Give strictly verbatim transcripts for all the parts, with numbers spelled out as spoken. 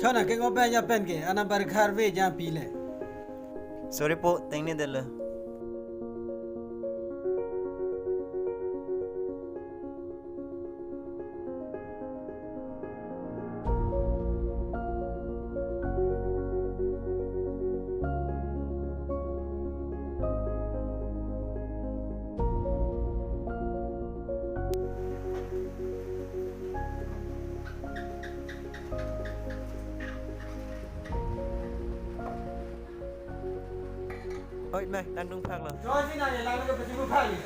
Chona ke ngopen ja pen ke, ana bar khar ve jam pile. Sorry po, tengne detlo. Oi, mai, langdung phak lo. Joy si nang langdung ke pesi bu phak ni.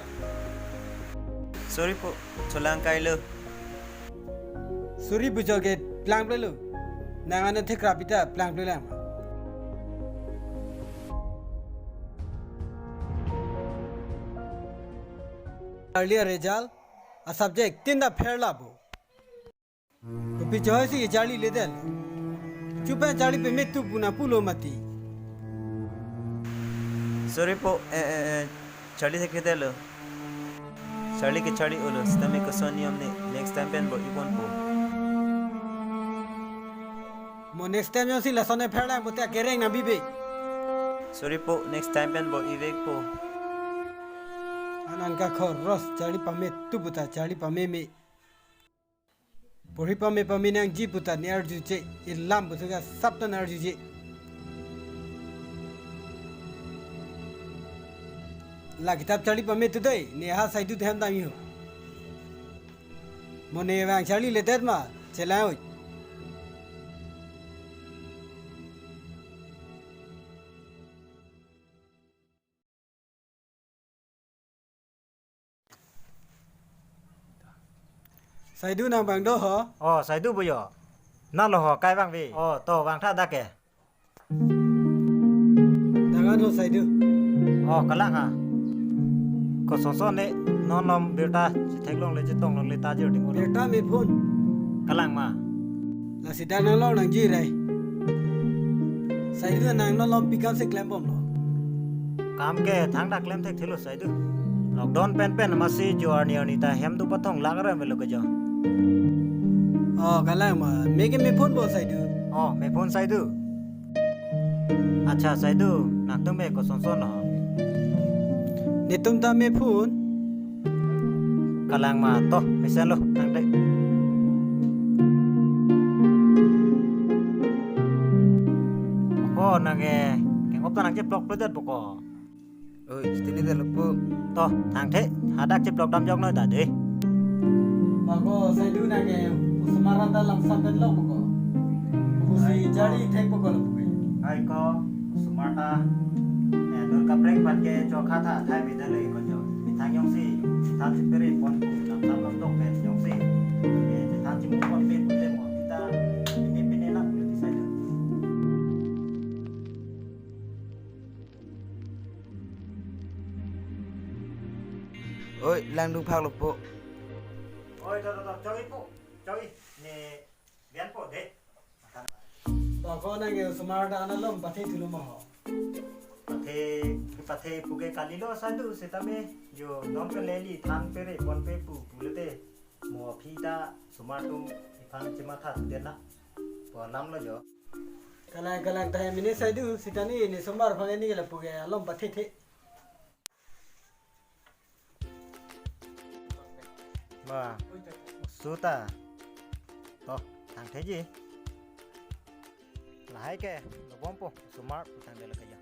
Sorry po, cholang kai lo. Sorry bu jo ke plangple lo. Nang ana thek rapi ta plangple lang. Earlier result, a subject tinta pherla bo. Kopi choi si charli le del. Chupen charli pame tu puna pulo mati. Sorry po, eh, eh, eh, charli thek detlo. Charli ke charli olo, sitame koson niam ne, next time pen bor-i ponpo. Mo next time jongsi lason e pherlang pote akereng nang bibe. Sorry po, next time pen bor-i vekpo. Anan ka khoros charli pame tu puta charli pameme. Porhi pame pame nangji puta ne arju che, ilam putu ka saptan arju che. La kitap charli pame tu dei, ne ha Saidu them dam iho. Mo ne vang charli le det ma, chelang oi. Saidu nang bang do ho? Oh, Saidu bo yo. Na lo ho, kai vang ve. Oh, to vang tha dak ke. Dangan ho Saidu. Oh, kalang ha. Ko songso ne non lom birta chetheklongle chetong longle ta jir ding ulo. Birta me phone. Kalang ma. Lasi dak nang long nangji rai. Saidu nang non lom pikam si klem bomlo. Kam ke thangta klem thekthelo Saidu. Lockdown pen pen masi jo arni arni ta hem do pathong lak ram lo ke jo. Oh, kalang ma. Me ke me phone bo Saidu. Oh, me phone Saidu. Accha, Saidu, nangtum ke kosonson lo? Netum ta me phone. Kalang ma to, mesen lo, tangte. Ko nang ke, kengop ta nang cheplok plodet boko. Oi, chitini ta lupu. To, thangthe, hadak cheplok dam jok noi ta de. Bako, Saidu nang ke, osomar anta lam sampen lo bako. Busi ai ko. Jari thek bako lo buke. Ai ko, osomar ta, eh, dur kaprek pat ke chokha tha, thai bida le ko jo. Methang jongsi, than si pere pon pu, lam sam lam tok pen jongsi. Eh, than si mu pon pe pu le mo, kita, pine pine na pu le ti Saidu. Oi, langdung phak lo po. Oi, to, to, to, choi po, choi, ne, bian po, de. Bako nang ke osomar ta ana lom pathe thulo ma ho. Pathe, pathe pu ke kali lo Saidu sitame jo non ke leli than pere pon pe pu pu le te mo aphi ta osomar atum iphan chematha den na. Po alam lo jo. Kalang kalang tahai mene Saidu sitani ne osomar aphan ke ne ke lapu ke alom pathethe. Ba, suta. To, thangtheji. Lahai ke, lobom po, osomar, putang dela kaya.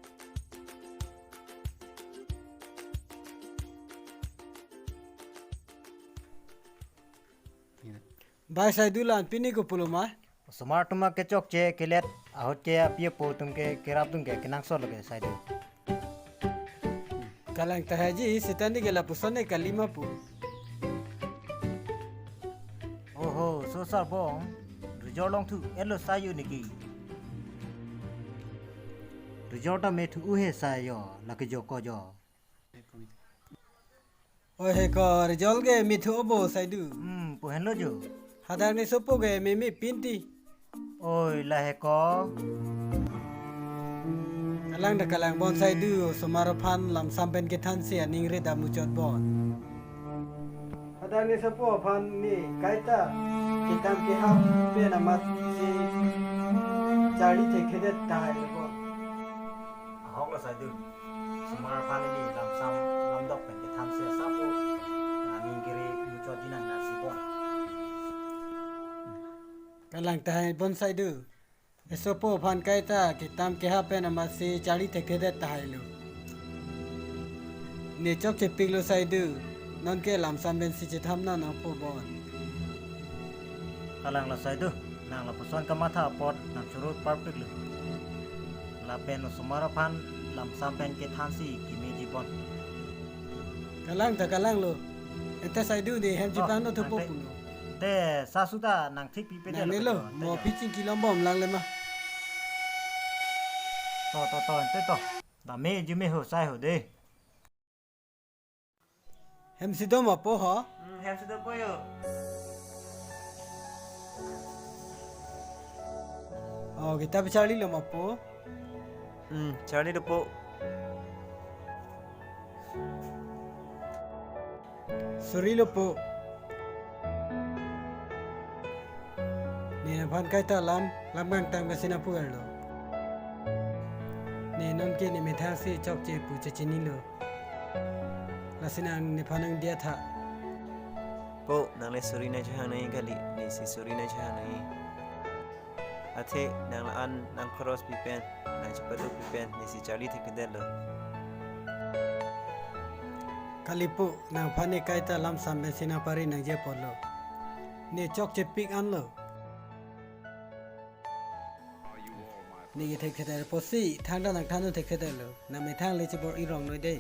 Bai Saidu lan pini ko pulo ma? Osomar atum ke chokche kelet ahut ke api apo atum ke kerap atum ke kenangsot lo ke Saidu. Kalang tahai ji sitani ke lapuson ne kali ma pu. Oho, so sarbong. Result longthu elo Saidu niki. Result ta methu uhe Saidu, lake joko jo. Oi he ko, result ke methu obo Saidu. Hmm, pu henlo jo. Hadak ne sopo ke meme pinti. Oi, la he ko. Kalang ta kalang bon Saidu, osomar aphan lam sampen kethan si aning rit amuchot bon. Hadak ne sopo aphan ne kaita kitam kehap pen amat si charli thekthedet tahai lo bon. Ahok lo Saidu. Osomar aphan neli lamsam lamdok pen kethansi asap o. Nangning kiri muchot jinang nasi bon. Kalang tahai bon Saidu. Esopo aphan kaita kitam keha pen amatsi charli thekthedet tahai lo. Ne chokchepik lo Saidu. Nonke lamsam pensi chetham nang nangpo bon. Kalang lo Saidu. Nang lapuson kamatha apot nang churut parpik lo. Lapen osomar aphan lamsam pen kethansi kimeji bon. Kalang ta kalang lo. Ente Saidu ne hem Oh, chipang no thupo nang te- pulo. Te sasu ta nang thik pipe Nang delo nelo, pake, mo te jo. Phi chingki lombom lang le ma. To, to, to, ente to. Dame jume ho sai ho de. Hem si do ma po ho? Hmm, hem si do po yo. Oh, kita bi charli lo ma po? Hmm, charli lo po. Suri lo po. Ne nangphan kaita lam, lam kangtang pensi nangpu-er lo. Ne nonke ne methang si chokche pu chechini lo. Lasi nang nephan nangdiya tha. Po, nang le suri nangchehang nangji kali, nesi suri nangchehang nangji. Athe nang la-an nang khoros pipen, nang chepaduk pipen, nesi charli thekthedet lo. Kali po, nangphan ne kaita lamsam pensi nangpari nangji apot lo. Ne chokchepik an lo. Ne ke thekthedet apotsi, thangta nangthan un thekthedet lo. Nang methang le chebor-i rong noi de.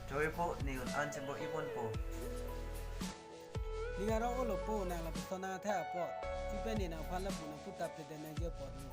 Choi po, ne un an chebor-i ponpo. Ning arong olo po, nang lapuson nang athe apot. Chipen ne nangphan lapu nangpu tap thedet nangji apot lo.